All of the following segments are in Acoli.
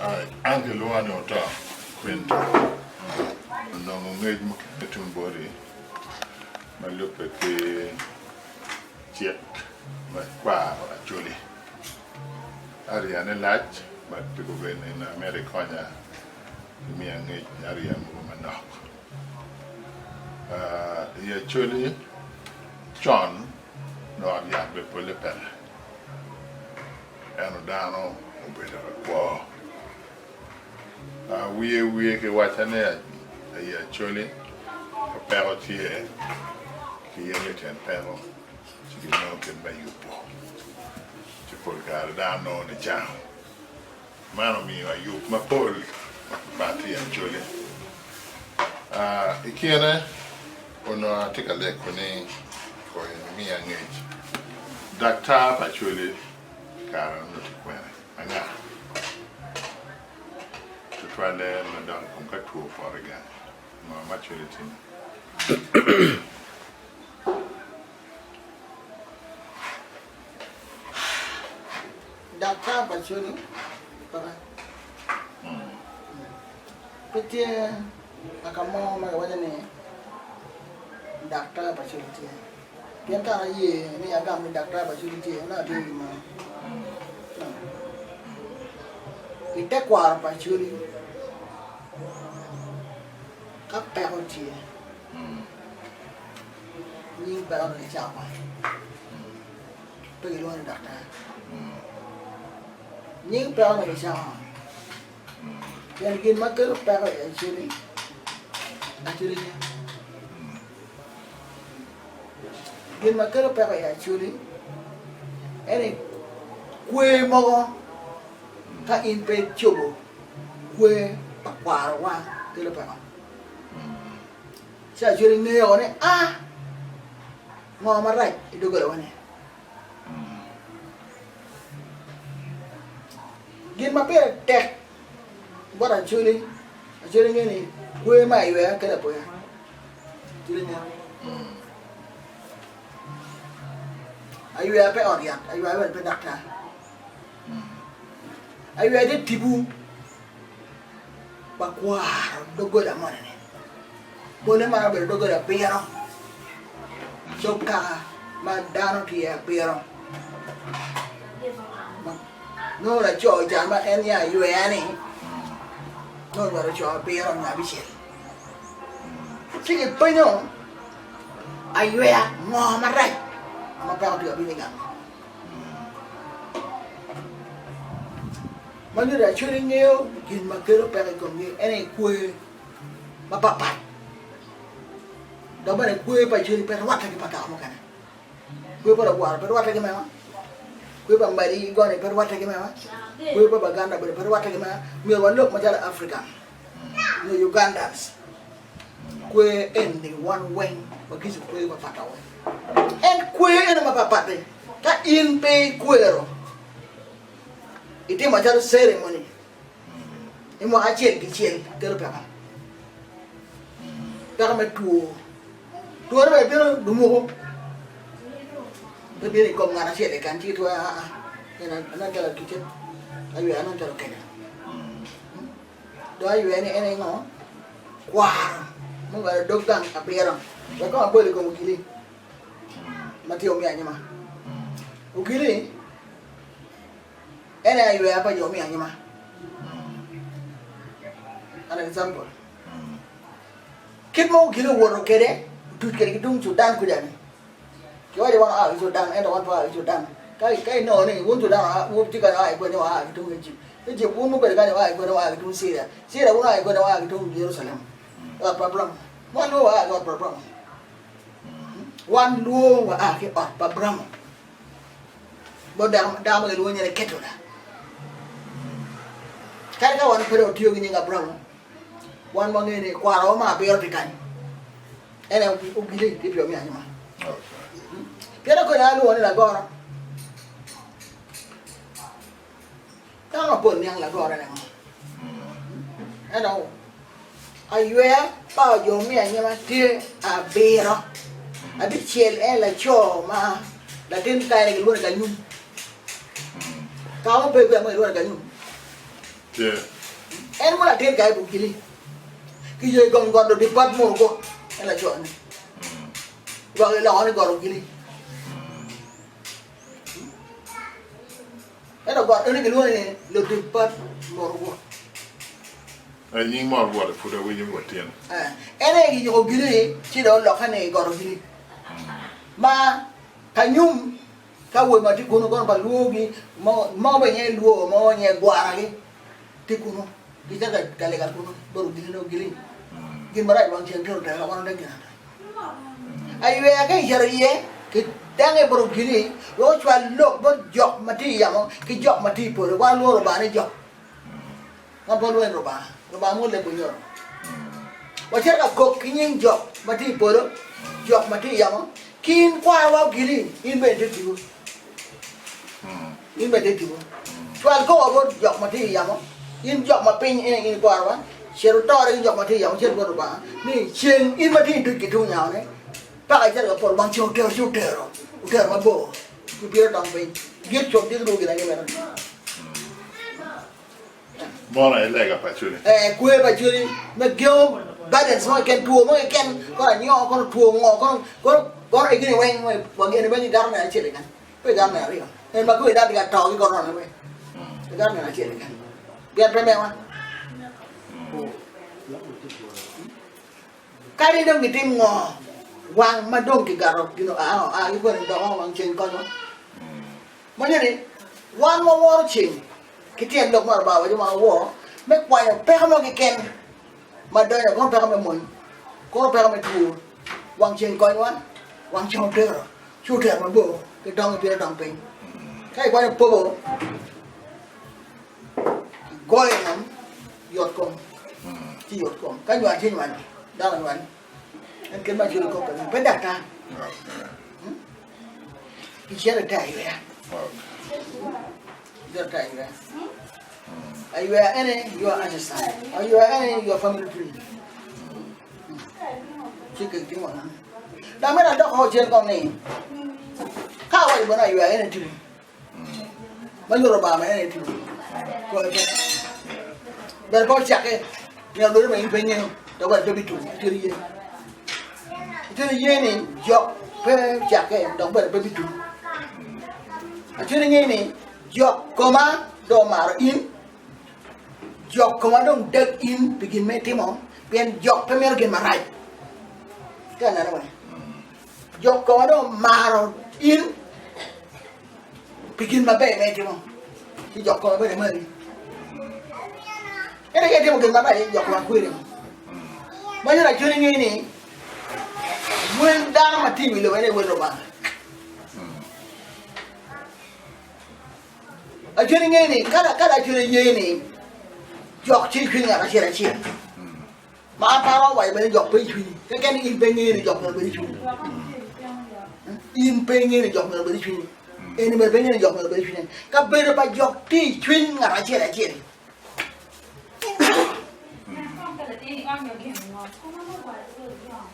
An kilwonga ni Oto Quinto. Onongo ngec mukene tung boti ma lubbe ki cik me kwaro Acholi. Aryane lac but pi gubedo nino amito ikonya ki miya ngec arya mogo manok. I Acholi con onongo ot yat bene pole peke ento dano obedo ka kwo. Wiye wiye kiwacca ni i Acholi ka peko tye kiyenyo tyen peko ci kinongo kit me yubo ci pol kare dano nongo ni cango. Man omiyo ayub mapol mapatpat i Acholi. I kine, onongo atye ka lego ni koyo imiya ngec. Daktar pa Acholi kare onongo tye kwene? Anga? Tutwalle madok i kom ka two opoto i gang, ngo ma Acholi timo? Daktar pa Acholi peke. Pe tye kaka mo ma kiwaco ni daktar pa Acholi tye. Pien ka aye ni agam ni daktar pa Acholi tye, onongo atye ki meno. I tekwaro pa Acholi, ka peko tye, nying peko-ni kicako pe gilwongo ni daktar. Nying peko-ni kicako pien gin ma kelo peko i Acholi, Acholi tye. Gin ma kelo peko i Acholi en ni kwer mogo ka in pe icobo kwer pa kwarowa kelo peko. Ci Acholi ngeyo ni a Ngo marac i doggolawa-ni? Gin ma pire tek bot Acholi, Acholi ngeyo ni kwer me ayweya kelo apoya. Acholi ngeyo. Ayweya pe ot yat, ayweya bene pe daktar. Ayweya tye tipo pa kwaro doggola moni-ni. Pole man obedo doggola abiro, dog kaka ma dano tye iye abiro. Nongo laco ca ma en aye ayweya-ni nongo onywalo co abiro nyo abicel. Ci kipenyo ayweya ngo marac ma peko tye ka bino i gang. Ma nyuto actually ngeyo gin ma kelo peko i komgi en aye kwer mapatpat dok bene kwer pa Acholi pe rwatte ki pa kaka mukene. Kwer pa Lagwaro pe rwatte ki mewa, kwer pa Madi goni pe rwatte ki mewa, kwer pa Baganda bene pe rwatte ki mewa. Myero walok macalo African nyo Ugandans. Kwer eni wan weng wagico kwer mapat aye. En kwer eno mapatpat-ti ka in pe ikwero itimo calo ceremony i mwaka acel kicel kelo peko, peko me two. Twone bene bino lumuku pe bino i kom ngat acel keken ci kitweyo aa anen calo aduce ayweya anen calo kenya dong ayweya ni en aye ngo kwaro mungwero dog gang abiro wek kong abol i kom ogili ma tye omiyo anyima ogili En aye ayweya pa jo me anyima. An example. Kit ma ogile owoto kwede, otuc kwede ki tung Sudan kuca-ni, kiwaco wan oa ki Sudan ento wan pe waa ki Sudan. Ka ka inongo ni wun Sudan oa wun tye kany oa ki kwene oa ki tung Egypt. Egypt wun mubedo kany oa ki kwene oa ki tung Syria. Syria wun oa ki kwene oa ki tung Jerusalem. Ot pa Abraham. Wan luo waa ki ot pa Abraham. Wan luo waa ki ot pa Abraham. Bot dako ma gilwongo nyinge ni Ketura. Kadi ka wan pe dong watiyo ki nying Abraim, wan wangeyo ni kwarowa me abiro tye kany. En aye ogile ki pi omiyo anyuma. Pien akoni alwongo ni lagoro. Dano mapol niang lagoro ni ngo. Ento ayweya pa jo me anyima tye abiro. Abicel en laco ma latin kayone kilwongo ni Kanyum. Kaka mo pe gwe mo kilwongo ni Kanyum. Tye. En mo latin ka i Bukili. Ki yo i gong got lodipat murugo en laco ni. Lwak iloko ni got Ogili. Ento got eni kilwongo ni lodipat murugo. Eh, nying mor bwote pud awinyo wa tyen. Eh, en aye kiyiko Ogili ci dong olokke ni got Ogili. Ma kanyum Ka wod ma tye kunu kono pa lwogi mo bene nye lwo mo nye gwaragi tye kunu gicito ka lega kunu bot ogili ni ogili gin marac wang ceng tye otelo wan odek gin ata ayweya ka icito iye ki dange bot ogili wek ocwal lok bot jok ma tye i yamo ki jok ma tye i polo wan walworo Lubanga ni jok Wan pe walweny Lubanga, Lubanga mo leb onyoro. Wacito ka kok ki nying jok ma tye i polo, jok ma tye i yamo, ki in kwarowa ogili, in bene ite tipo. In bene ite tipo. Cwal kowa bot jok ma tye i yamo, in jok ma piny ene in kwarowa, cit wutore ki jok ma tye i yamo, cit bot Lubanga, ni ceng in ma tye i duc ki tung nyako-ni, paka icito ka poto wang ceng otero ci otero, otero mabor, gibino dong piny, git cot git ruwo gin aye gimito. Mono aye lega pa Acholi. Ee, kwer pa Acholi me gengo burdens mo keken, two mo keken, kono anyoo, kono two ngo, kono, kono, kono egini weng, wa gini weng i dano nino acel keken, pe i dano nino aryo. En ma kong i dano tye ka to ki korona weng, i dano nino acel keken. Pien pe mewa. Kadi dong gitim ngo, wang ma dong kigato gin oa oa ki kwene doko wang ceng konywa. Manyo ni, wan waworo ceng ki tyen lok ma Lubanga owaco ma wawor me kwanyo peko mo keken ma donyo, kono peko me mony, kono peko me two. Wang ceng konywa, wang ceng otero, ci otero mabor ki dongo pire dong piny. Ka ikwanyo pobo, igoyo ngom, yot kom, ci yot kom. Ka nywal ci nywal, dano nywal. En kit ma acwalo kop kwede, pe daktar. Icito ite ayweya. Icito ite ayweya. Ayweya ene your ancestor. Ayweya ene your family tree. Ci kitimo nano. Dok mere adok o cen kong ni ka awaco bene ayweya ene timo. Ma nyuto Lubanga ma ene timo. Bene pe ocakke nino dodo ma in pe ingeyo dok bene pe bitum itye iye. Itye iye ni jok pe ocakke dok bene pe bitum. Acwiny inge ni jok koma dong omaro in, jok koma dong dag in pi gin ma itimo, pien jok pe mito gin marac. Itye ka neno wene? Jok koma dong omaro in pi gin maber ma itimo, ci jok koma bene mari. Ento ka itimo gin marac, jok koma kweri. Ma nyuto acwiny inge ni wel dano ma tye i wi lobo en aye wel Lubanga. Acwiny inge ni ka ka acwiny ye ni jok tye i cwiny ngat acel acel. Ma an pe aromo waco bene ni jok pe i cwinyi, keken ni in pe ingeyo ni jok myero obed i cwinyi. In pe ingeyo ni jok myero obed i cwinyi. Eni bene pe ingeyo ni jok myero obed i cwinye. Kabedo pa jok tye i cwiny ngat acel acel.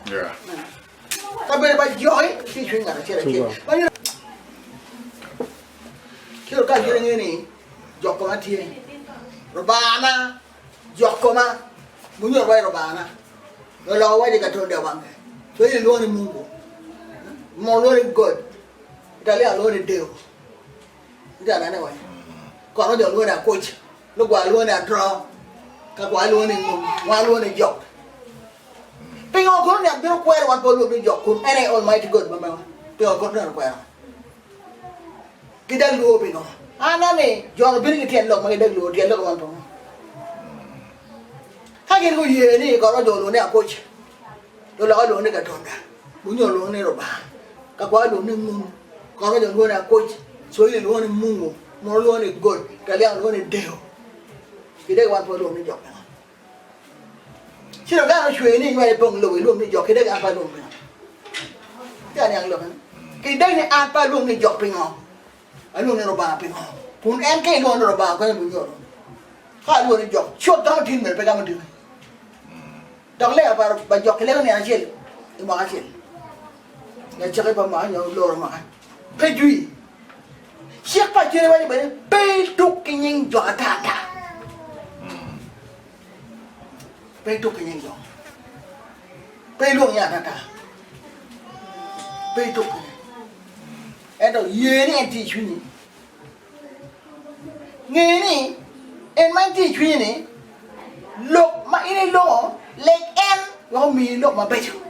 Yeah. Kabedo pa jok tye i cwiny ngat acel acel. Ma nyuto Kiro ka gin ingeyo ni jok koma tye. Rubana Jok koma, munyoro wai Rubana, loloko waci ka tonde wange. Swahili lwongo ni Mungu, Muno lwongo ni God, Italian lwongo ni Deo. Ite anene wai. Kono jo lwongo ni Akuc, Lugwa lwongo ni Adro, Kagwa lwongo ni Ngum, wan lwongo ni Jok. Pingo kono niang bino kwero wan pe walwongo ni Jok kun en aye Almighty God ma mewa? Pingo kono niang okwero? Gidag lwor pingo? An ani jo-nu bino ki tyen lok ma gidag lwor, tyen lok man pingo? Ka gin guye ni kono jo olwongo ni Akuc, luloka olwongo ni Katonda, Bunyo olwongo ni Rubanga, Kakwa olwongo ni Ngunu, kono jo olwongo ni Akuc, Swahili lwongo ni Mungu, Muno lwongo ni God, Italian lwongo ni Deo. Gideg wan pe walwongo ni jok pingo? Ci dong dano ocweyi ni inywal ipong lobo ilwong ni jok, kideg an pe alwong pingo? Itye ka niang lok eni? Kideg ni an pe alwong ni jok pingo? Alwong ni Rubanga pingo? Kun en ka ilwongo ni Rubanga konyo munyoro. Ka alwongo ni jok, cut gamo tin mere pe gamo tine. Dok lega pa, pa jok kilego nino acel i mwaka acel. Lacaki pa mwaka nyo loro mwaka. Pe jwi. Cik pa cwiny waco bene pe ituk ki nying jok ata ata. Pe ituk ki nying jo. Pe ilwong nying atata. Pe ituk kwede. Ento ye ni en tye i cwinyi. Nge ni en ma en tye i cwinyi ni, lok ma in ilongo, leg en wek omiyi lok mabeco.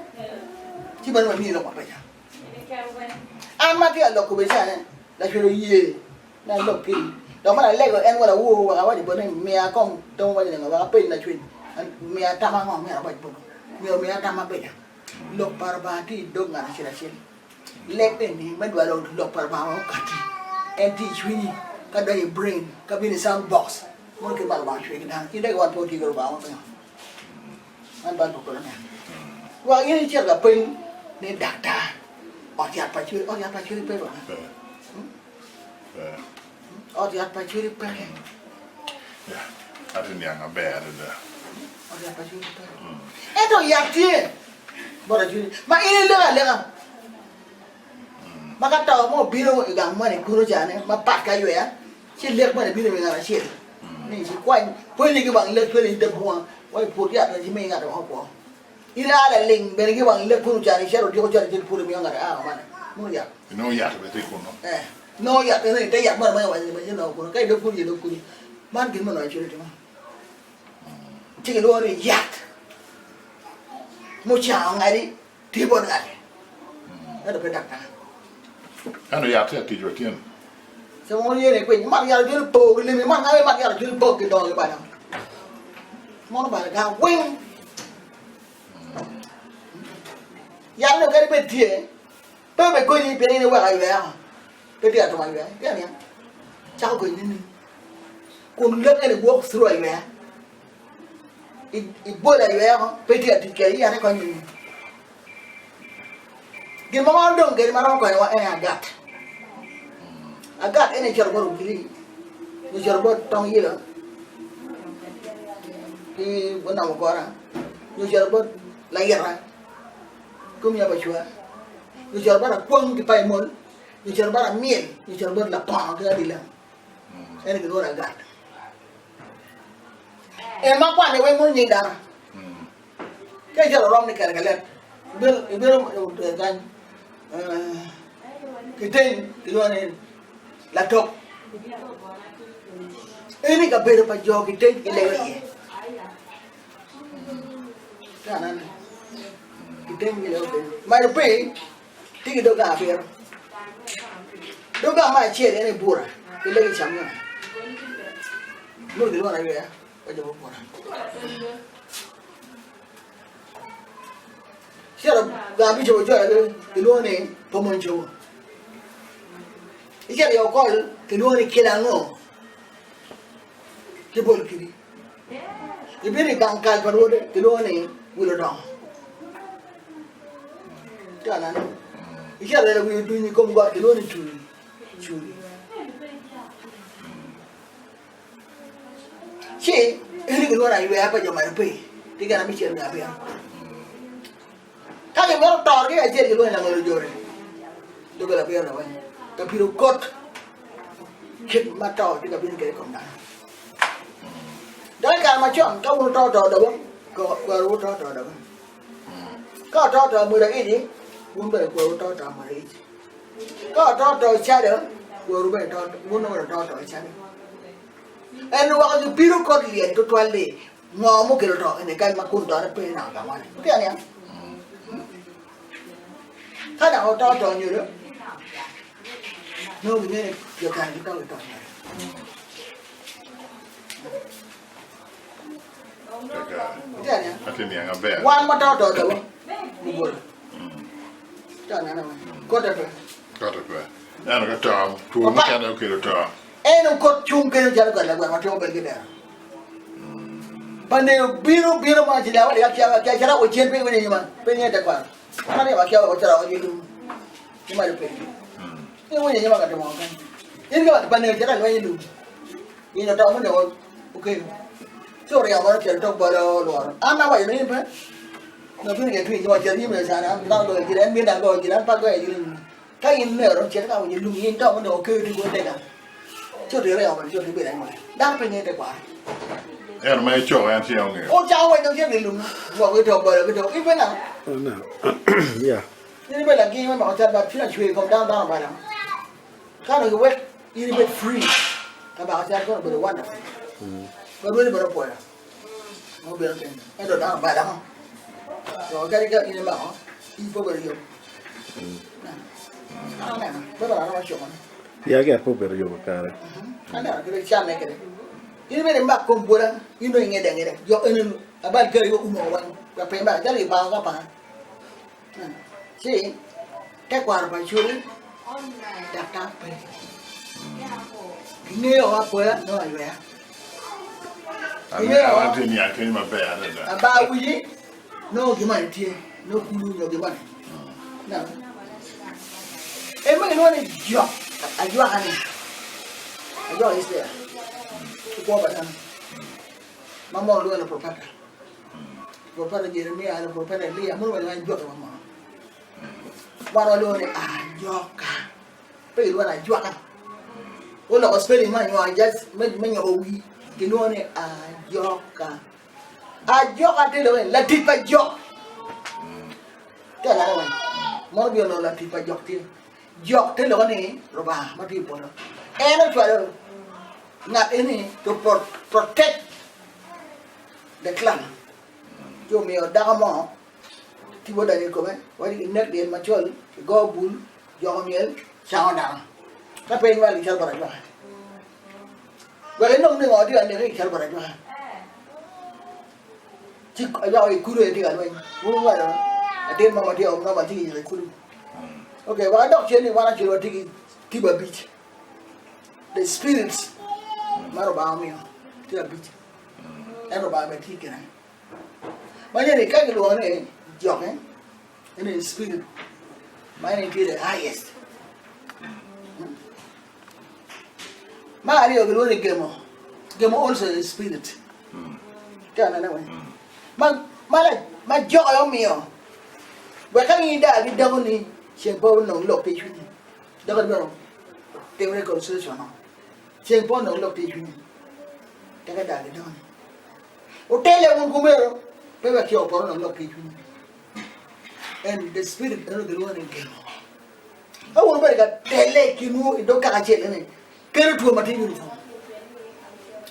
Ci bene wemiyi lok mabeco. An ma atye ka lok kobedi ca-ni, lacwec oye ni alok kedi. Dok bene alego en wek awor wek awac bote ni, 'Miya kong tam waco ningo? Wek apeny lacwec, miya tam ango myero awac boti? Myero omiya tam mabeco. Lok pa Lubanga tye i dog ngat acel acel. Leb eni me dwalo lok pa Lubanga wek okatti, en tye i cwinyi, ka donyo i brain, ka bino i sound box, mono kit ma Lubanga ocweyo ki dano. In dong wan pe watye ki Lubanga mo pingo? Man Baibul kono niya, Wek in icit ka peny ni daktar, ot yat pa cwiny, ot yat pa cwiny pe bene. Ot yat pa cwiny peke. Ati niang maber adada. Ot yat pa cwiny peke. Ento yat tye bot acwiny ma in ileko aleka. Ma ka to mo obino i gang moni kuno ca-ni ma pat ki ayweya, ci lek moni bino i wi ngat acel ni ci kwany pwonyi ki wang lek tweri i te bunga wa i put yat ci mi ngat woko kwo. In a laling bene ki wang lek kunu ca-ni icito odiko cito icito iput imiyo ngat aa ka mane mono yat. Inongo yat bene tye kunu. Eh, nongo yat eno i te yat moni ma iwaco ni ma inongo kunu ka idog kunu idog kunu. Man gin ma onongo acwalo timo. Ci gilwongo ni yat mucango ngadi Tye bot ngati, ento pe daktar. Ento yat tye ka tic wa tin. Ce mo yene kwiny, imat yat acwele po ki limi, imat ngati imat yat acwele po ki dongo ki bada. Mono bada gang weng. Yat no kadi bed tye, pe obe konyi pien in iweko ayweka. Pe tye ka timo ayweka, tye aniang. Cako konyi nining? Kun lek eni gwok through ayweka. Ibolo ayweka pe tye ka tic kwede yat konyo nining? Gin ma wan odong kwede ma romo konyowa en aye agat. Agat en aye cito bot ogili nyo cito bot tong yelo ki bot namo kora nyo cito bot layita ki omiya pa cwa nyo cito bot akwang ki paimol nyo cito bot amyel nyo cito bot lapono ki adila en aye kilwongo ni agat. En ma kwane weng mono nying dano. Ka icito rom ni kere kalet, ibino kany kiteng kilwongo ni latok. Eni kabedo pa jo kiteng gilego iye. Kiteng gilego kenyo. Mayo piny tye ki dog gang abiro. Dog gang me acel en aye bura ki lego i camyona. Nongo gilwongo aywea pa jo me bura. Cito gang bicop ocola gilwongo ni pomony cogo. Icito i okol kilwongo ni kilango ki bol kidi. Ibino i gang kal pa rwode kilwongo ni wil odongo. Tye ka neno? Icito i wi oduny i kom got kilwongo ni culi. Culi. Ci eni gilwongo ni ayweya pa jo malo piny ki gin abicel nyo abiro. Ka gimito torogi kacel gilwongo ni langol ojore. Doggola abiro na weng ka piro kot kit ma to tye ka bino kwede i kom dano. Dok i kare macon ka wun wuto to dobo, kwerowu to to dobo. Ka oto to amoda ici, wun bene kwerowu to to amoda ici. Ka oto to cado, kwerowu bene to, wun bene oto to cado. En weko gipido kot lyel tutwal-li, ngo mukelo to eni kany ma kun tone pe naka ka moni. Wutye ka niang? Ka dok oto to nyodo, nongo gingeyo ni jo kare gito gito nyodo. Wutye ka niang? Atye niang maber. Wan ma to to dobo, mubolo. Tye ka neno kote pe. Kote pe. Ento ka to, two mukene okelo to. En okot cung kenyo calo got lagweng ma twiko bedo ki dero. Pane obino bino ma ci lawa ya kya kya cara o cen pe wini nyuma pe nye te kwaro. Mane wa kya wa cara o yilu. Ni malo pe. Ni wini nyuma ka timo kan. In ga pane cara lwa yilu. Ino to mo ne o okay. So ria moro cero tok bolo lworo. An na wa yino pe. No bino ke twi nyuma cero nyuma sana na go jira mi na go jira pa go yilu. Ka in mero cit ka winyo lum in to mo dong okeyo ti go dega. Ci otere i ot ci obedo anywaya. Dano pe ngeyo tekwaro. Ento ma icoko en tye ongeyo. Ocako wai dong cito i lum gwok gito bolo gito in pe nga? Yeah. In ibedo laging me mako cal but cwiny acwer i kom dano dano obalo. Ka dong iwek in ibed free ka mako cal kono obedo wonderful. Pe rwedi bene opwoyo. Ma obino keny. Ento dano obalo mo. So kadi ka in imako in pe obedo yom. An aneno pe bene aromo coko ne. Ya gire pe obedo yom kakare. Aneno kit canne kwede. In myero imak kom bwola, in dong ingedde angeda. Jo eni abal gari oumo weng wek pe imak calo ibango ki apanga. Ci tekwaro pa Acholi daktar pe. Kingeyo o apoya nongo ayweya. Kingeyo o An atye niang kenyo maber adada. abar wici nongo gin moni tye, nongo kulu nyo gin moni. Neno. En ma gilwongo ni jok ajwaka-ni, ajwaka Icrael, ki kwo pa dano, ma mono lwongo ni laprofeta, laprofeta Jeremia, laprofeta Elia, mono wa lwongo ajwaka wa mono. Wan walwongo ni ajoka, pe gilwongo ni ajwaka. Guloko spelling me anywar just me nyobo wi, gilwongo ni ajoka. Ajoka te dong latic pa jok. Te alare weng. Mono bino nongo latic pa jok tye. Jok te loko ni Lubanga ma tye i polo. En ocwalo ngat eni to protect the clan. Ci omiyo dako mo tipo odonyo i kome wek inek dyel macol, igo bul, joko myel, cango dano. Ka pe inywalo gicalo bot ajwaka. Wek inong ni ngo tye ka neki kicalo bot ajwaka. Ci ajwaka i kulu aye tye ka lweny. Wun wunywalo latin mo ma tye ma tye i kulu. Okay, wek adok cen ni wan acel watye ki tipo abic. The spirits ma Lubanga omiyo tye abic. En Lubanga bene tye i kine. Ma nyeni ka gilwongo ni joke, en spirit ma en tye the highest. Ma aryo gilwongo ni gemo. Gemo also is spirit. Tye anene we. Ma ma ma joke omiyo wek ka in idaa ki dako ni ceng pe onong lok ki cwinyi. Dako ni myero tim reconciliation no. Ceng pe onong lok ki cwinyi. Tek idaa ki dako ni. Otele wun kumeno pe wek co opor onong lok ki cwinyi. And the spirit eno gilwongo ni gemo. Ka wun wubedo ka telle i kinwu i dog kaka acel eni, kelo two ma tye uniform.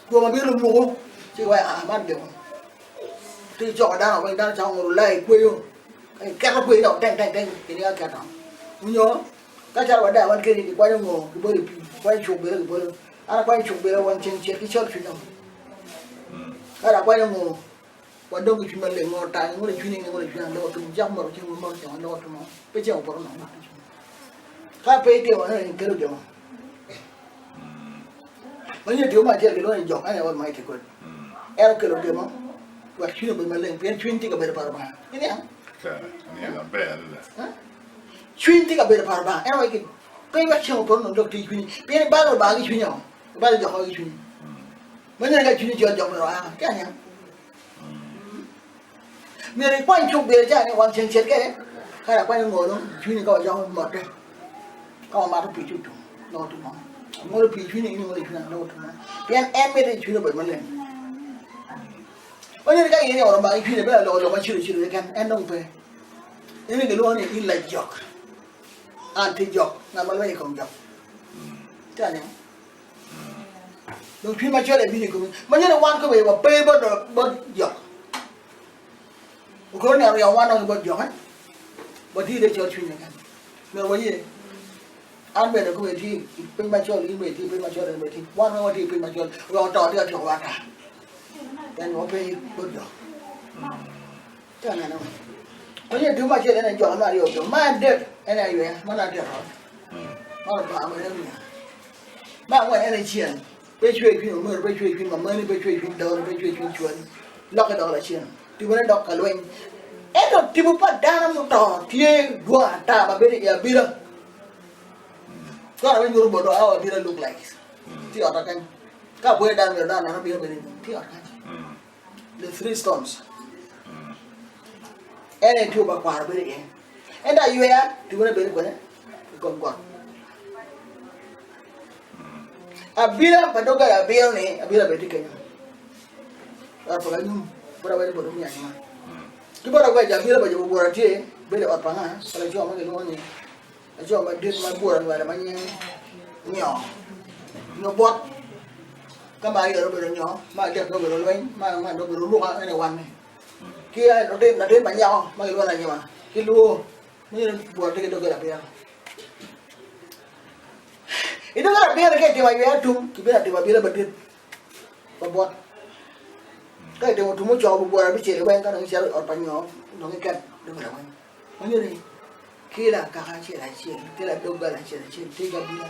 Two ma bino lumuku ci iwaco aa man gemo. Ti coko dano weng dano cako ngolo lai kweyo. Keto kweyo dok teng teng teng kiniga keto. Onyo ka calo wada wan keni kikwanyo ngo kibolo i pii, kikwanyo cuk bene kibolo. An akwanyo cuk bene wan ceng cet ki col cwinya. Ka dok akwanyo ngo Wadong ki cwiny maleng, ngo otangi, ngolo i cwinyi, ngolo i cwinya, loko tum, cako moto ceng, moto ceng, loko tum, pe ceng opoto nono. Ka pe itimo eno ni kelo gemo. Manyo timo ma acel gilwongo ni jok, ene Almighty God. En okelo gemo wek cwiny obed maleng, pien cwiny tye ka bedo pa Lubanga. Iniang? Cwiny tye ka bedo pa Lubanga. En wek pe wek ceng opoto nono dok tye i cwinyi, pien ibalo Lubanga ki cwinyi, ibalo jok ki cwinyi. Ma nyen ka cwinyi col jok myero oa ki aniang. Myero ikwany cuk bino ca ni wang ceng cet kede ka akwany ngolo cwinyi ka wacako motte ka wamato pii ci otum loko tum mo. Ngolo pii cwinyi in ingolo cwinya loko tum mo. Pien en mito ni cwinyi obed maleng. Ma nyen ka in oro maki cwinyi bene loko lok macilo cilo keken en dong pe. En gilwongo ni in lajok. Anti jok ngat ma lwenyo i kom jok. Tye aniang. Dong cwiny macol aye bino i komi. Ma nyuto ni wan kome wape bot jok. Okoro neno ryemo wan dong bot jok, eh? Watye ite col cwiny keken. Myero waye. An bene kome tye i piny macol, in bene itye i piny macol, en bene tye. Wan weng watye i piny macol. Oweko to tye ka tyeko wan ata. Pien wape bot jok. Tye ka neno. Onyo dwe acel en aye jok, me aryo jok, me adek en aye ayweya, man adek ot. Man Lubanga bene omiyo. Me angwen en aye cen. Pe icwer cwiny omero, pe icwer cwiny mamani, pe icwer cwiny doni, pe icwer cwiny cwari. Lokke doko lacen. Tipone dok ka lweny. Ento tipo pa dano muto tye dwong ata ma bedo i abila. Kara me nyuto bot how abila look like. Tye i ot kany. Ka apwoyo dano myero dano onen abila bene tye i ot kany. The 3 stones. En aye two pa kwaro bedo iye. Ento ayweya tipone bedo kwede i kom got. Abila pa doggola abiro ni abila bene tye kenyo. Ot pa Kanyum, pud awaco bot omiyo anyuma. Ki bot agwec abila pa jo bubura tye, bedo i ot pa nga? Pa laco ma gilwongo ni laco madit ma bura nywalo ma nyinge Nyo, nyo bot. Ka ma aryo obedo nyo, ma adek obedo lweny, ma angwen obedo luka, en aye wanne. Ki latin latin ma nyako ma gilwongo ni anyuma, ki lwor, myero bura tye ki doggola abiro. I doggola abiro-ni ka itimo aywer tum, kibino atimo abila madit. Pa bot. Ka itimo tum ocoko bubwora abicel weng ka dong icito i ot pa nyo dong iket doggola weng. Ma nyuto ni ki lakaka acel acel ki ladoggola acel acel tye ki abila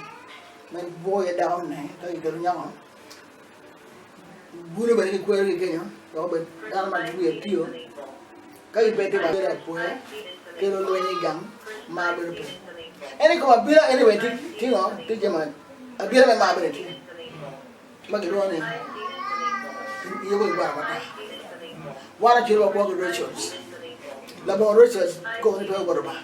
ma buko iye dako ne ka kiketo nyako bulu bene kikwero ki kenyo wek obed dano ma wiye tiyo ka gipe timo abila apoya kelo lweny i gang mar bedo pe. En i kom abila anyway tye ngo tye jami abila me mar bene tye. Ma gilwongo ni yubo i gwara matar. Wan acel wakwo ki rituals. Labongo rituals koko ni pe oboto ba.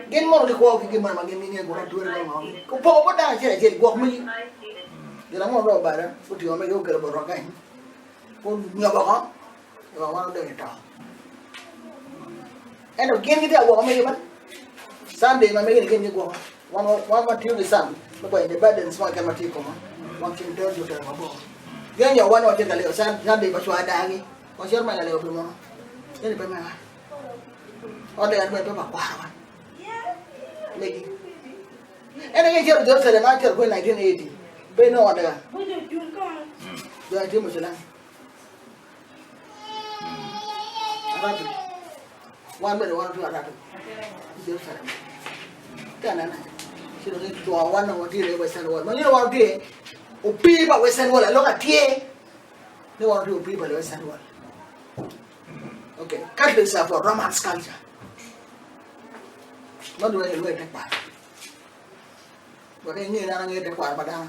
Gin mono gikwo ki gin moni ma gin gingeyo gwok atwere mo ngo. Opoko bot dano acel acel gwok megi. Gin ango robo bada otingo megi okelo bot kany. Onyobo oko wek wan odong i to. Ento gin gitye ka gwoko megi ba. Sunday ma megi ni gin gigwoko. Wan wan watiyo ki Sam me kwanyo the burdens mo keken ma tye i komwa. Wan ceng tero jo tero mabor. Gin onyo wan watye ka lego Sunday pa cwa adagi. Wacito mere ka lego pi mono. Eni pe mewa. Ot lega ni bene pe pa kwarowa. Megi. Ento ka icito Jerusalem, an acito kwo i 1980, pe inongo ot lega. Jo ni tye mucilam. Arabic. Wan bene wan watye Arabic i Jerusalem. Tye anena. Ci dong icwo wan dong watye i Western Wall. Ma nyuto wan watye opii pa Western Wall. Aloka tye ni wan watye opii pa Western Wall. Okay. Catholics are for Romance culture. Ma dong ilwe tekwaro. Wek inge ni an angeyo tekwaro pa dano.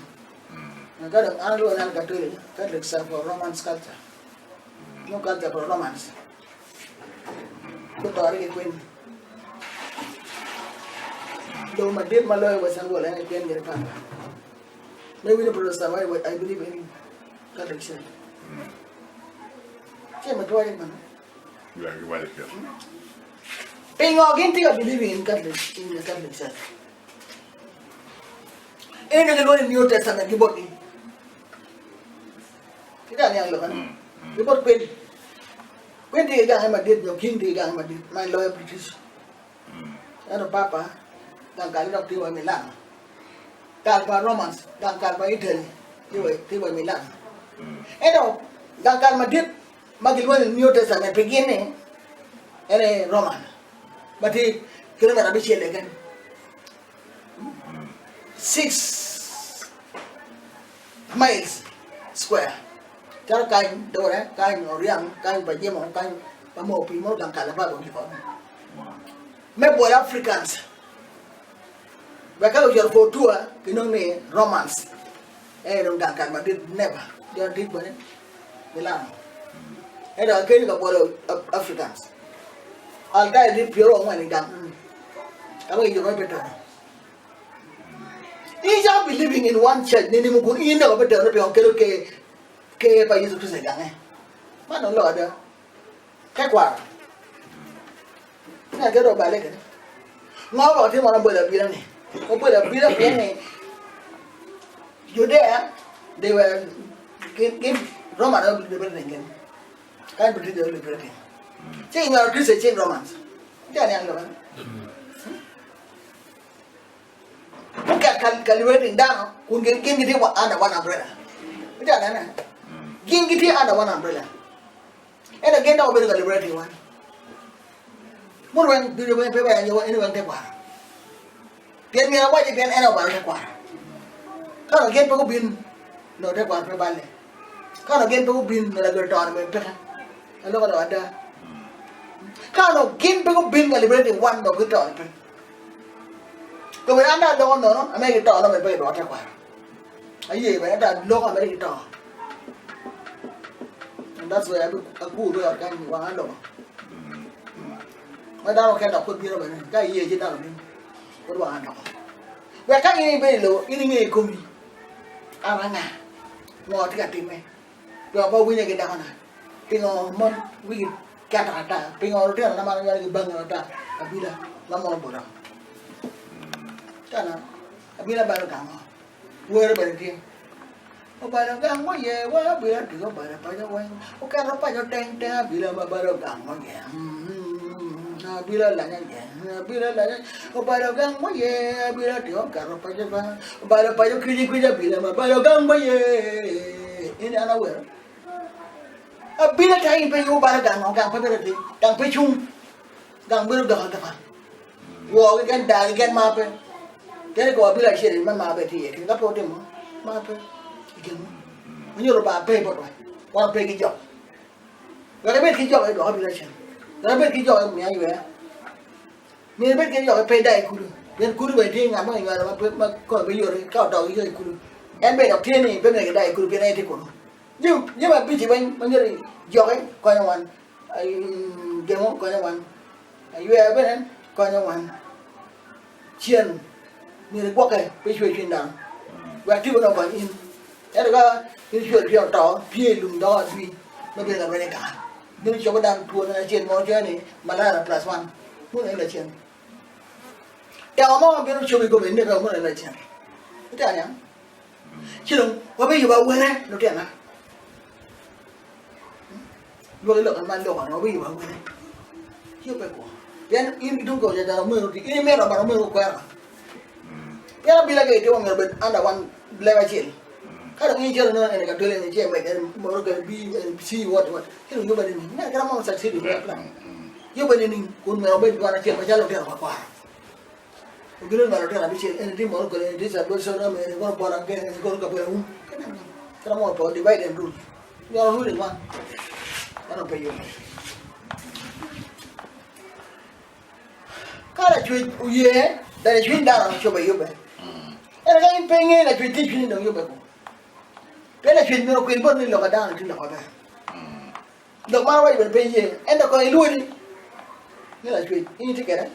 Ka dong an alwongo ni an Katolic, Catholics are for Romance culture. No culture for Romance. Gutore ki kwin. Lobo madit ma loyo Western world en aye kwin gire papa. Me winyo Protestant why I believe in Catholic Church. Ce ma twere mano. Pingo gin tye ka believe in Catholic in the Catholic Church? Ento gilwongo ni New Testament ki botgi. Tye ka niang lok eni? Ki bot Queen. Queen tye ki gange madit nyo King tye ki gange madit ma en loyo British. Ento Papa gang kale dok tye wa i Milan. Kal pa Romans, gang kal pa Italy tye wa i Milan. Ento gang kal madit ma gilwongo ni New Testament pi gin ni en aye Roman ma tye kilomita abicel keken. 6 miles square calo kany dore kany oryang kany pa jemo kany pa moo pii mo gang kal apar wiye kono me bwolo Africans wek ka ocito kor tua kinongo ni Romans en aye dong gang kal madit never jo tic bene Milano ento akelli ka bwolo Africans Altai tye pyerangwen i gang ka ma kiyubo me Petero. In icako believing in one church nining kun in dok Petero pingo kelo ker ker pa Yecu Kricito i gange? Man dong lok ada. Tekwaro. Ngat kede obale kede. Ngo ma watimo wan wabolo abila ni? Wabolo abila pien ni Judea they were gin gin Roman aye liberating gin. Kan British aye liberating. Ci inywalo Kricito i cing Romans. Itye ka niang lok eni? Guket ka ka liberating dano kun gin gin gitye under one umbrella. Itye ka nene? Gin gitye under one umbrella. Ento gin dok obedo ka liberating wan. Mun weng ducu weng pe weng nyo eni weng tekwaro. Pien myero awaci pien en obalo tekwaro. Ka onongo gin pe gubin nongo tekwaro pe balle. Ka onongo gin pe gubin nongo lagol tone bene peke. Aloko lok ada. Ka onongo gin pe gubin ka liberating wan nongo gitone pe. Kobedi an dong aloko nono amege gito nongo bene pe gidwoko tekwaro. Aye bene ento aloko amege gito. And that's why akur i ot kany wang aloko. Ma dano okene dok pud bino bene ka iye ci dano bino pud wang aloko. Wek ka in ibedo i lobo in inge i komi an anga ngo atye ka timme. Pingo pe awinye ki dakona? Pingo mon wigi keto ata? Pingo lutinona ma an anywalo gibangi ata? Abila ma mono buto. Tana, abila balo gang o. Were bene tye. Obalo gang oye wa abila tye obalo paco weng. Oketo paco teng teng abila ma balo gang oye. Abila lanya ye, abila lanya. Obalo gang oye, abila tye oketo paco ba. Obalo paco kwici kwici abila ma balo gang oye. In an awero. Abila tek in pe yubo balo gang o, gang pe bedo atir, gang pe cung, gang bedo gaka gaka. Woo keken, daa keken, mar pe. Pien i kom abila acel-li ma mar bene tye iye keken, ka pe wutimo, mar pe i kinwu. Ma nyuto Lubanga pe botwa, wan wape ki jok. Wek ibed ki jok, idwok abila cen. Wek ibed ki jok, imiya yweka. Myero ibed ki jok, pe idag i kulu. Pien kulu bene tye ngat mo kinywalo ma pe ma kome pe yot, ka odok i kulu, en bene dok tye ni pe myero kidag i kulu pien en tye kunu. Jami abic-ci weng ma myero ijoki konyo wan, gengo konyo wan. Aywer bene konyo wan. Cen myero igwokke pe icwer cwiny dano wek tipo-ni okony in. Ento ka in icwero cwinyi oto, pye i lum doko adwi ma bedo ka rwenyo i kaka. Bino cobo dano two nino acel mo coyo ni malaria plus one mono en lacen. Teko mo ma bino cobo i kome ineke mono en lacen. Itye ka niang? Ci dong wabiyubo awene lutinna. Lwaki lok ma loko ni wabiyubo awene. Ci pe kwo. Pien in ki tung ka ocaca omego ti in imito but omego okwero. Pien abila ka itimo myero obed under one leb acel. Ka dong in icito inongo eni ka twele eni ci imedde moro kede B and C what what. Ci dong yubbe nining? Me kit mo succeed in that plan. Yubbe nining kun myero obed dwan acel macalo lutino pa kwaro. Obino nywalo lutino abicel eni tye moro kede eni tye cabit codom eni kono bona gen eni kono kabedo um. Kit mo po divide and rule. You are ruling one. Mano pe yot. Ka lacwec oye, dong cwiny dano cobo iyubbe. Ento ka in pe ingeyo lacwec tye i cwinyi dong yubbe kong. Pien lacwec myero okwil bot ni lok pa dano tye lok maber. Lok ma awaco bene pe iye, ento kong ilwodi ni lacwec in itye kwede.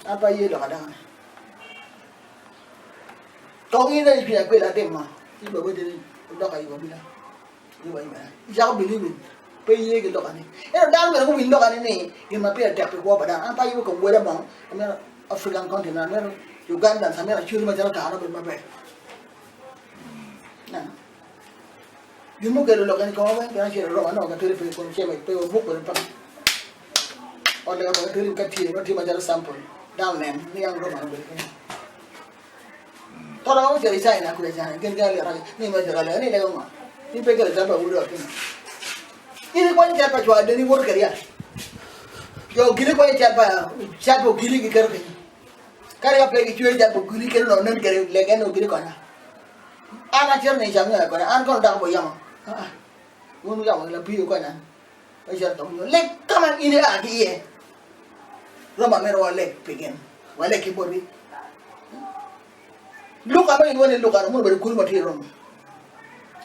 An pe aye lok pa dano. Kong in dong icwiny akwil atim ma, ci bene wacci ni odok ayub abila, ayub ayuba. Icako believing, pe iye ki lokani. Ento dano myero guwiny lokani ni gin ma pire tek pi kwo pa dano. An pe ayubo i kom wele mo, amito African continent, amito Ugandans, amito Acholi macalo kare obed maber. Neno. Gin mukelo lok eni kong weng pien acito i Roma anongo Katoli pe kun ceme pe wa buk bene peke. Ot lega pa Katoli ka tye nongo tye macalo sample dano onen ni yang Roma obedo kenyo. Toro ma gucito i China kuca cani gin gin alita ni me cito lega ni lego ngo ni pe kelo cal pa Wudo Akino. In ikwanyo cal pa cwar deni iwoto kwede ya. Jo ogili kwanyo cal pa cal pa ogili giketo kenyo. Kadi ka pe gicweyo cal pa ogili kelo nongo nen kwede lege ni ogili konya. An acito ni cam nyo konya an kono dako bo yamo. Aa wun wuyamo lapiyo konya. Acito ka nyo leg kama in ia ki iye. Roma mito waleg pi gin, waleg ki botgi. Luka ma gilwongo ni Luka mono obedo kulu ma tye i Roma.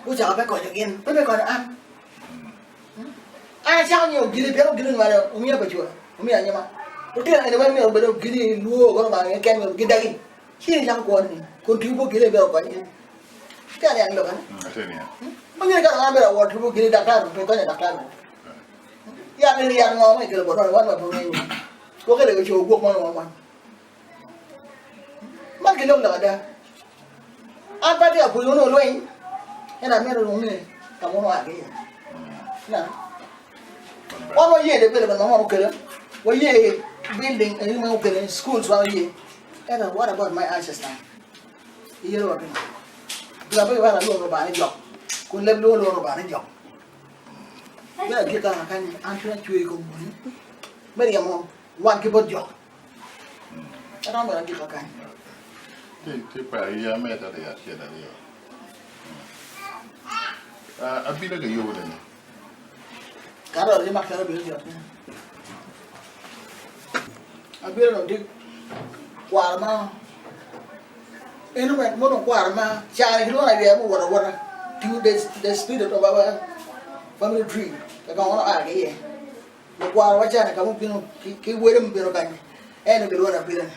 Gucako pe konyo gin, pe me konyo an. An acako nyiyo ogili pien ogili onywalo omiya pa cwara, omiya anyima. Lutino eni weng myero obed ogili lwor kono ma keken myero gidagi. Ci in icako kwo ni kun tubo ogili myero okony in. Tye aniang lok eni? Atye niang. Ma nyeri ka dong an bedo awot tubo ogili daktar pe konyo daktar. Yat eni yat ngo ma ikelo botwa ni wan wa pe wangeyo. Gwok ilego cogo gwok mo ni wan wan. Man ki lok lok ada. An pe atye ka pwonyo ni wulweny, ento amito ni wunge ka ma wua ki iye. Ineno? Wan waye development ma wan okelo, waye building eni ma okelo, schools wan waye. Ento what about my ancestor? Iyelo wa pingo? Gin ape kiweko alwongo Lubanga ni jok, kun leb lwongo lwongo Lubanga ni jok. Me agikka kany an cwinya cwer i kom muni me ryemo wan ki bot jok. Aromo bene agikka kany. Tye pa iya me tate acel aryo. Abila kiyubo nene. Kare ori mak calo bino jot. Abila dong tye kwaro ma eno wek mo dong kwaro ma care ki lwongo aywer muwoto awota tingo the spirit of our family tree ka ma wan oa ki iye. Lukwaro wa cani ka mubino ki wede mubino kany en gilwongo ni abila ni.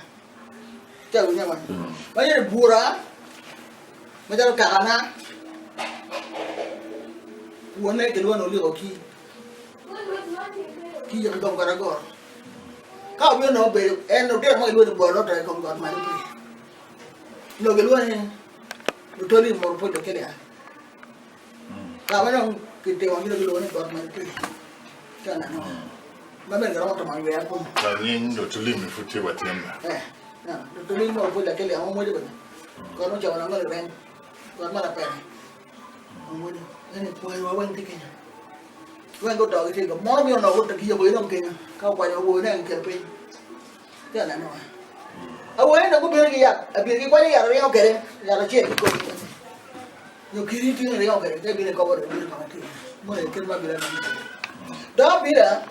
Tye awinyo man. Ma yene bura macalo kakana. Wonne kilwongo ni Oliko Kii, Kii i kom got Agoro. Ka obino nongo obedo en lutino mo gilwongo ni Bolo oto i kom got malo piny. Onongo gilwongo ni Lutoli Muru Pwod Okelia. Ka ma dong kitimo gin gilwongo ni got malo piny. Ka neno ma bene giromo tomo ywera kunu. Ka nying Lutolimi pud tye wa tyen ma. Eh, neno Lutoli Muru Pwod Okelia ma mwodo bene. Got mucamo nongo lirem. Got ma lapene. Omwodo. Ene kwayowa weng tye kenya. Weng guto gitye ka mono miyo onongo guto giyoko dong kenya. Ka okwanyo awobe ne giketo piny. Tye ka neno wa. Awobe ne gubino ki yat, abir gikwanyo yat ringo kwede, yat acel kikopo. Nyo kidi tingo ringo kwede, te bino ikobo dong bino kama tye. Mono aye kit ma abila nongo kwede. Dok abila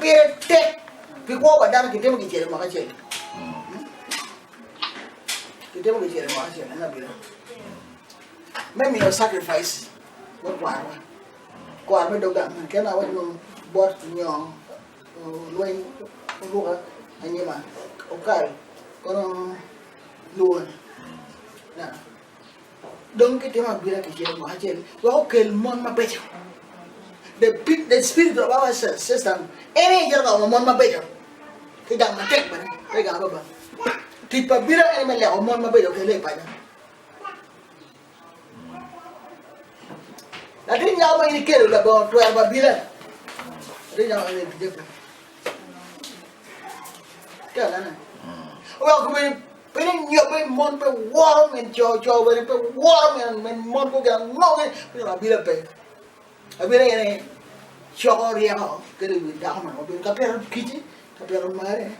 pire tek pi kwo pa dano kitimo kicel i mwaka acel. Kitimo kicel i mwaka acel en abila. Me miyo sacrifice bot kwarwa. Kwar me dog gang man kene awaco ni bot nyo lweny oruka anyima okal kono luwoni. Dong kitimo abila kicel mwaka acel wek okel mon mabeco. The, the spirit of our system en aye cito ka omo mon mabeco ki gang matek bene pe gang baba. Tic pa abila en me leko mon mabeco okele i paco. Latin nyako ma in ikelo labongo twero pa abila. Latin nyako ma in ikelo. Tye anene. Oweko gubedo pe ni nyobbe mon pe woro min co, co bene pe woro min min mon ko gin ango gin pe abila pe. Abila en aye coko ryeko kede i wi dako man obedo ka pito kici, ka pito mare,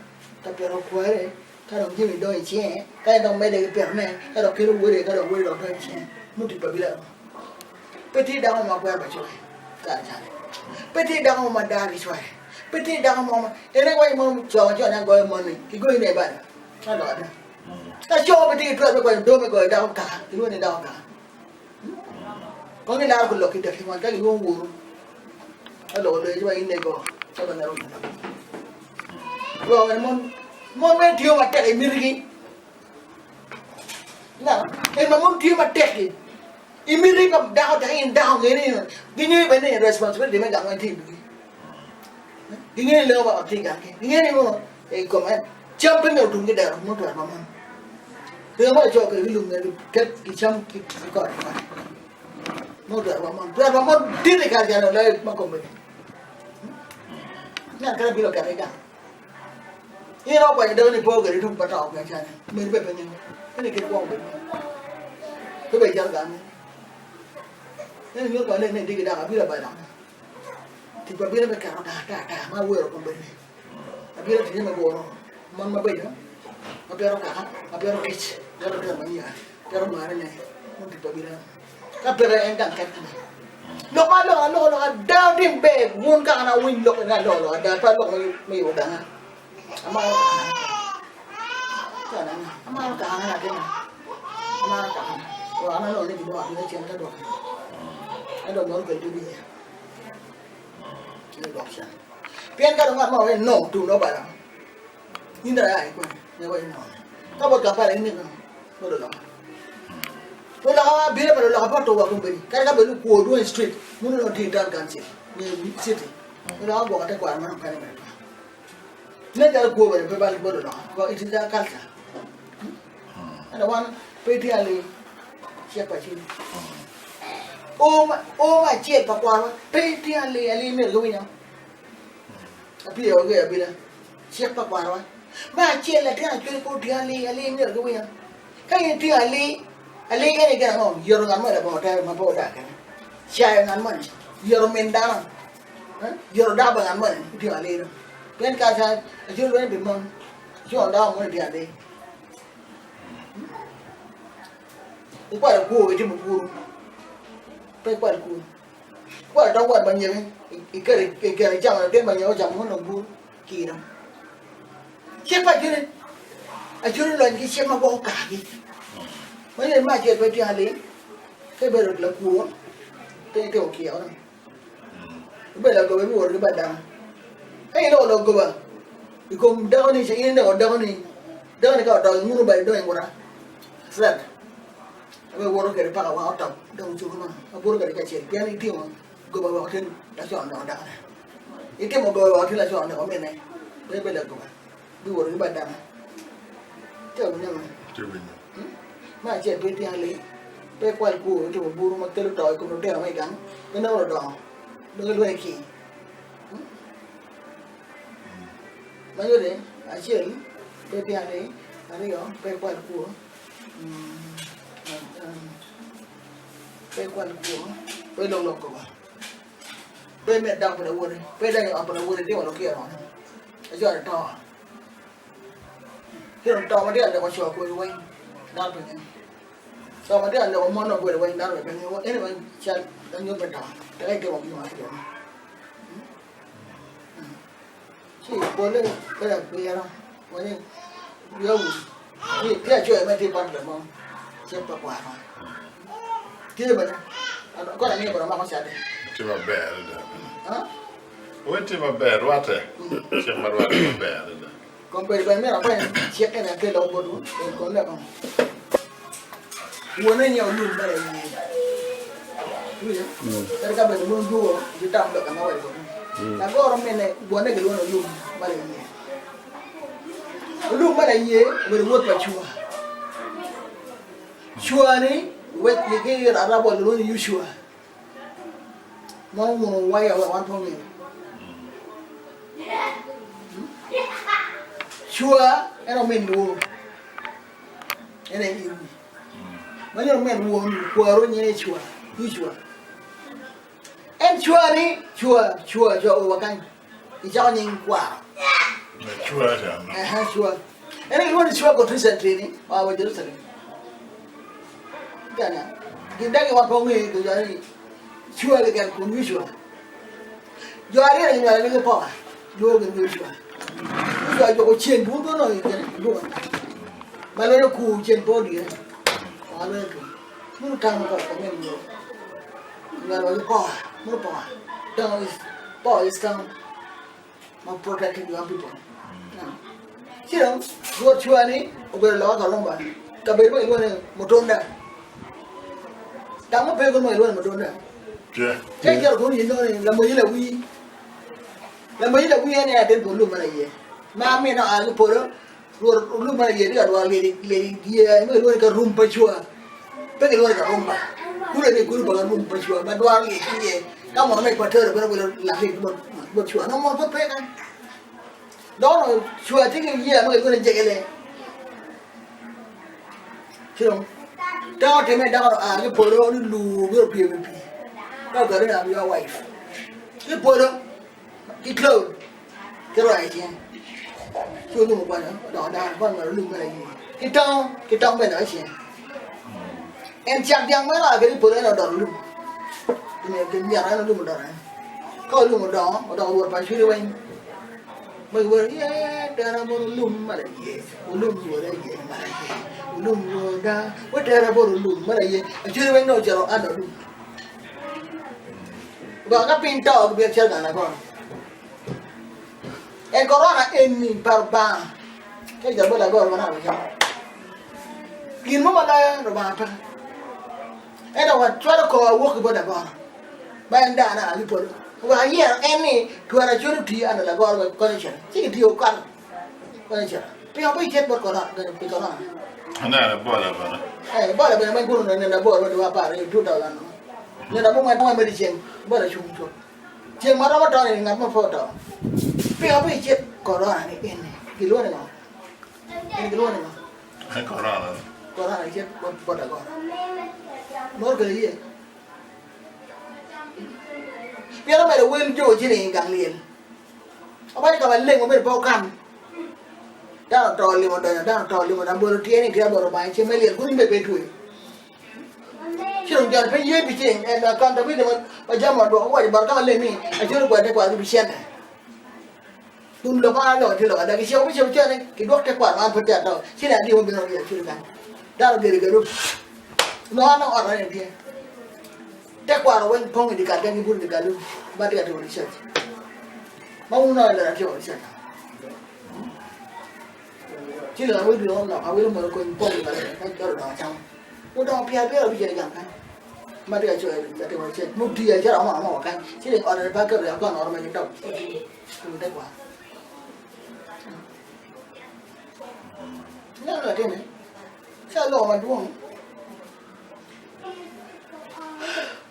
ka pito kware, ka dong jami dong i cinge, ka en dong medde ki pitone, ka dong kelo wode, ka dong wode dong donyo i cinge. Nongo tic pa abila eno. Pe tye dako mo ma kwero pa cware kare cale. Pe tye dako mo ma dar ki cware. Pe tye dako mo ma en aye waco mo co ma co ne goyo mon ni kigoyi ne bada. Ma lok ada. Ka co pe tye ki twero me kwanyo doo me goyo dako kaka kilwongo ni dako kaka. Kong gilaro ki lok ki daki wan ka gilwongo woru. Ka lok oloyo ci wa in nego ca ba nero. Lok mon mon me tiyo matek i mitigi. Neno, en ma mon tiyo matek-ki, i miti pa dako tek in dako nge ni gingeyo bene ni responsibility me gang weng tye i wigi. Gingeyo ni lengo pa ot tye i ganggi. Gingeyo ni mono i kom en cam pe myero otum ki dero mo twero pa mon. Ringo ma laco kede ki lum myero giket gicam ki kore ki kore. Mo twero pa mon. Twero pa mon dit i kare calo loyo ma kombeddi. Ngat kata bino kete i gang. In iromo kwanyo dako ni ipo kwede tung pa to ki acane, meri bene pe ngeyo. Ento kit kwo obedo meno. Pe bene icalo gang meno. Ento nyuto ka leng ni itye ki dako abila ba dok. Tic pa abila me keto ata ata ata ma awero kombeddi ni. Abila ticce me guro mon mabeco, ma pito kaka, ma pito kic, pito lutino ma anyira, pito marine, meno tic pa abila. Ka peke en gang ket kine. Lok ma aloko aloko lok ada otim ber wun kaka na wuwiny lok eni aloko lok ada pe aloko me yubo ganga. Amaro kakana. Amaro kakana latinna. Amaro kakana. Wek an anongo ni gidok abila cen ka dok. Ento mono okel tye wiye. Ni dok cen. Pien ka dong ngat mo waco ni no tum dong obalo. In dong ia ki kwene? Ne waco ni no. Ka bot Kampala in ineko bot oloka. Oloka wa bino pa oloka pe oto wa kombeddi. Kadi ka bed lukwo dwong i street, mono dong tye i town council nyo i city. Oloka gwoko tekwaro ma dong kene bene pe. Nen calo kwo bene pe bal bot oloka because it is their culture. Ento wan pe tye ali cik pa cwiny. O ma o ma acel pa kwarwa pe tye ali ali myero giwinyo. Apiyo ogeyo abila. Cik pa kwarwa. Me acel, latin acwali pe otingo alii, alii myero giwinyo. Ka in itingo alii, alii eni gin ango? Yeto ngat moni labongo tero ma pe odak kene. Cayo ngat moni, yeto min dano, yeto dako pa ngat moni, itingo alii dong. Pien kare ca acwali lweny pi mon, icono dako moni itingo alii. Ikwalo kwo itimo kuru, pe ikwal kuru. Ikwalo tong wat ma nyeke, iketo icamo latin ma nyeke ocamo mono dong bur kiro. Cik pa Acholi, Acholi olony ki cik ma gwoko kaki. Ma nyen me acel pe tye aling, ka ibedo lakwor, pe itimo kiro dong. Ibedo lagoba ibiwoto ki bad dano. Ka iloko lok goba i kom dakoni ce in ineko dakoni, dakoni ka oto inguno bade dong inguta. Threat. Abe woto kwede paka wang otop dong. ocobo man abuto kwede kacel pien itimo goba weko tin laco oneko dakone itimo goba weko tin laco oneko minne pe ibedo lagoba biwoto ki bad dano tye ka winyo ngo? Tye winyo. Me acel pe iting alii pe ikwal kwo itimo buru ma kelo to i kom lutino ma i gang pe nongo ludongo dong ilwenyo ki Ma nyuto acel pe iting alii aryo pe ikwal kwo Pe ikwal kwo, pe ilok lok goba, pe imed dako pa lawoti, pe idony i ot pa lawoti itimo lukiro icwalo to. Ci dong to ma tye ka neko co kodi weng dano pe ngeyo. To ma tye ka neko mon kodi weng dano bene pe ngeyo. Eni weng cal lanyut me to teke itimo gin ma tye. Ci pole pe apira wani wiya owil ni tye acoya ma tye i bot mo cik pa kwaro tye bene kore amiyo bene omako cate. Tye maber adada. Weng tye maber rwate cik ma rwate maber adada. Kombeddi bene myero akwany cik eni akel dok botwu en kono lek ango? Wone nyo olum mere i ngeye. Iwinjo? Kadi ka bene wun wujuko wutam lok ma awaco botwu. Lagoro mine wone gilwongo ni olum mere i ngeye. Olum mere i ngeye obedo wod pa cua. Cua-ni wek ki Arabo gilwongo ni Yucua. Ma omuno waya wek wan pe ongeyo. Cua en omin luo. En aye iwi. Ma nyo omin won kwaro nyinge Cua, Yucua. En cua ni cua cua cua owa kany. Icako nying kwaro. Cua ca. Ehe cua. En gilwongo ni cua got recently ni oa wa Jerusalem. Gana. Gin dagi wan pe ongeyo giwaco ni cua keken kun Yucua. Jo aryo ginywalo ni gipoka, lwongo gin Yoshua. Yoshua ojuko ceng wun kono i kine luka. Ma lweny okur ceng pe odire. Oa lweny otum. Muno tamo ka ka men yo. Ginywalo wa gipoka, muno poka. Town is power is town ma protecting your people. Ci dong Rwot cwa ni obedo loka karumba kabedo ma gilwongo ni Mutunda. Dok ma pe kono ma gilwongo ni Mutunda. Ka icito kunu inongo ni lamonyi lawi. Lamonyi lawi en aye atin pol lum ma laye. Ma mine oa ki polo, Rwot lum ma laye tye ka lworo lyec i yeya ma gilwongo ni karum pa cwa. Pe gilwongo ni karumba. Kulu eni kulu pa karum pa cwa ma dwaro lyec ki iye. Ka mono me Equatorial bene wilo lak lyec bot cwa. Nongo mono pud pe kany. Dok onongo cwa tye ki yeya ma gilwongo ni jegele. Ci dong dako otimme dako oa ki polo ni lur bino pye wi pii ka ogato ni I'm your wife ki polo ki cloud ki royo i cinge ci olum okwanyo odoko dako bon mere olum mere aye ki tongo ki tong bene dok i cinge en cak dyang ma en oa kwede i polo en odoto olum ki myero en olum odoto en ka olum odongo odoko rwot pa acwili weng Ma giwero ni, Ee, tera bot olum ma laye, olum rwoda ye ma laye, olum rwoda, we tera bot olum ma laye. Acwele weng dong ocito an olum. Obaka ka piny to gibino cito gang lagoro. En korona eni pa Lubanga. Ka icito bot lagoro ma naka wicamo. Gin mo ma loyo Lubanga peke. Ento wacwalo kor awok ki bot lagoro ma en daa naka ki polo. Wek ayero en ni twero acwalo oti ento lagoro wek konyo cito. Ci gitiyo kato konyo cito. Pingo pe icit bot korona pi korona? Aneno Ebola bene. Eh, Ebola bene ma guno neno aboro dwe apar 2000. Neno abongwen ma medo ceng Ebola cung cut. Ceng ma romo to ni ngat mo pe oto. Pingo pe icit korona ni eni? Gilwongo ni ngo? Eni gilwongo ni ngo? En korona. Korona icit bot lagoro. Moro kelo iye. Pien omedo wel jo ciling i gang lyel. Awaco ka maleng ma myero pe wukan. Dano oto limo donyo, dano oto limo donyo, bolo tye ni tye bolo Lubanga i ceng me lyel, kun in bene pe itweyo. Ci dong joni pe ye pi ceng, en accountability ma jami odwoko guwaco bota ka maleng ni acwalo gwel tekwaro ki pi cente. Kun lok ma an aloko tye lok ada, kiciko me cito cene, kidwok tekwaro ma an pud peya ato, ci ladii mo bino ryemo cwiny kany. Dano ogedo gedo, onongo an dong ot ma nene tye. Tekwaro weng pong i dyekal kany gibuto i dyekal ma atye ka timo research. Ma wun wuneno ni atimo research. Ci lok awilo dong oloko awilo mono kony pong i dyekal kany dok odongo acama. Odongo 75 i gang kany. Ma tye ka coyo ka timo research mutiyo acalo amo amo kany ci dong ot eni pe aketo i akon ot ma gidok i tekwaro. Ineno latinni ci aloko madwong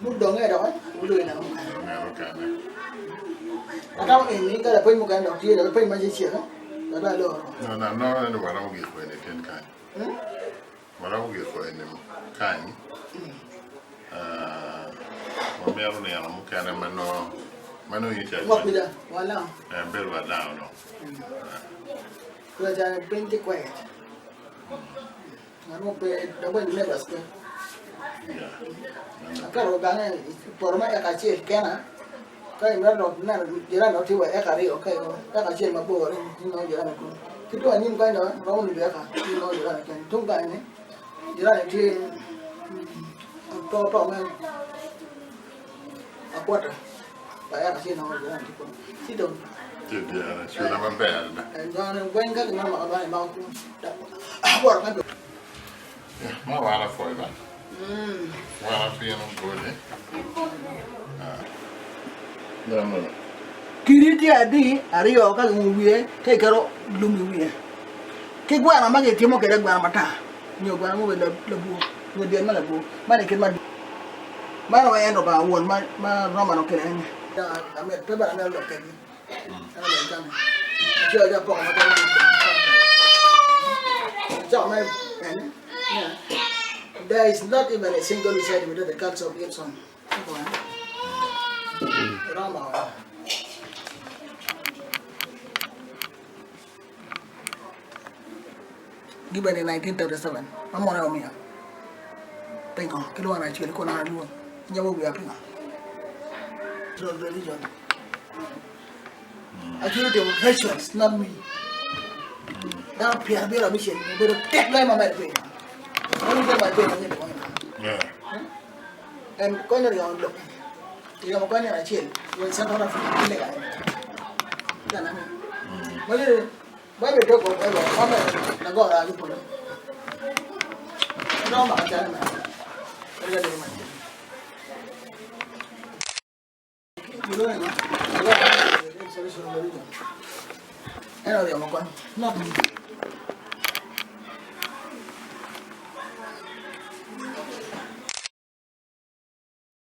mudonge dok wulubo i neno mukene. Atamo eni ka lapeny mukene dok tye dok lapeny ma cecek dok dong aloro. No, no, no, no, waromo giko eni tin kany. Waromo giko eni kany. Wamito nino mukene ma nongo ma nongo in tye Ngok pida, walango. Bedo walango dong. Kula calo piny tye quiet. Ngat mo pe, dok bene neighbors pe. Aketo gange i poto me eka acel kena, ka imito dok ineno jirani dok tye wa eka aryo ka eka acel mabor inongo jirani kunu. Ki tung anyim kany dok romo nucu eka ci inongo jirani kany. Tung kany ni jirani tye poto me akwota pa eka acel inongo jirani tye kunu. Ci dong Tye dyere, cula maber adada. Dano weng ka gimito mako dano imako kunu. Akwota kany Ma wan apwoyo ba. Wan apino goli. Kidi tye adi aryo ka giumo wiye ka iketo lum i wiye, ki gweno ma gitimo kwede gweno matar nyo gweno ma obedo labwor nyo dyel ma labwor man aye kit ma man aye en Lubanga won ma Roman okelo ene. Pe bene amito lok kwedgi. There is not even a single side without the culture of Gibson. Given in 1937, ma mone omiyo pingo kilwongo ni Acholi kun an alwong nyabo wiya pingo? Religion. Acholi timo rituals, not me. Dano 75 obedo tek loyo ma mere piny. Only them I pay money to En konyo ryemo lok. Ryemo konyo acel. When Central Africa kilega en. Kana ni. Mali Bible talk of ever mama nagora agi polo. No ma chana ma. Erga de ma. En oryemo kony. Not me.